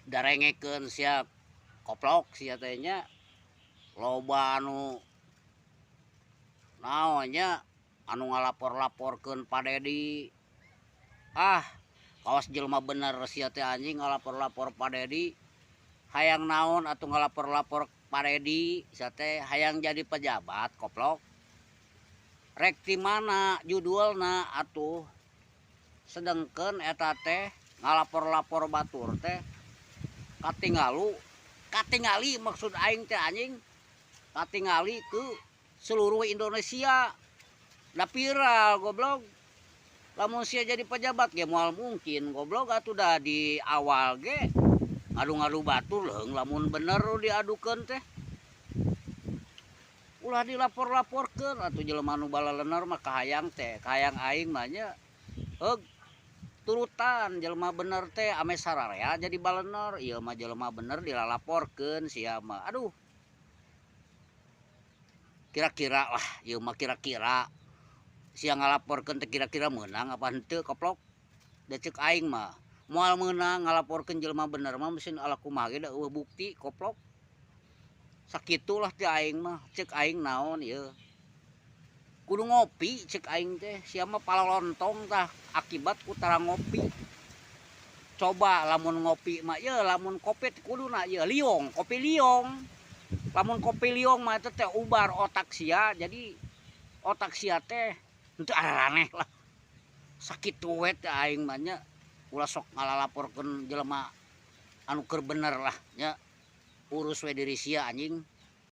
Darengekeun sia, koplok sia teh nya. Loba anu naon nya, anu ngalapor-laporkeun Pa Dedi. Ah, kawas jelema bener sia teh, anjing, ngalapor-lapor Pa Dedi. Hayang naon atuh ngalapor-lapor Pa Dedi sia teh? Hayang jadi pejabat, koplok? Rek ti mana judulna atuh? Sedengkeun eta teh ngalapor-lapor batur teh katingalu katingali, maksud aing teh, anjing, katingali ke seluruh Indonesia, da viral, goblok. Lamun sia jadi pejabat ge moal mungkin, goblok, atuh da di awal ge ngadu-ngadu batur. Leung lamun bener diadukeun teh. Ulah dilapor-laporkeun atuh jelema nu balalener mah. Kahayang teh, kahayang aing mah nya, heug, turutan jelema bener teh ame sararea jadi balener. Ieu mah jelema bener dilalaporkeun sia mah. Aduh, kira-kira lah ieu mah, kira-kira sia ngalaporkeun teh kira-kira meunang apa henteu, koplok? Da ceuk aing mah moal meunang ngalaporkeun jelema bener mah, mesin ala kumaha ge da euweuh bukti, koplok. Sakitulah ti aing mah. Ceuk aing naon ieu, kudu ngopi. Ceuk aing teh sia mah palolontong tah akibat ku tara ngopi. Coba lamun ngopi mah ye, lamun kopi kuduna ye liong, kopi liong. Lamun kopi liong mah eta teh ubar otak sia, jadi otak sia teh henteu araraneh lah. Sakitu we teh aing mah nya. Ulah sok ngalalaporkeun jelema anu keur bener lah nya, urus we diri sia, anjing.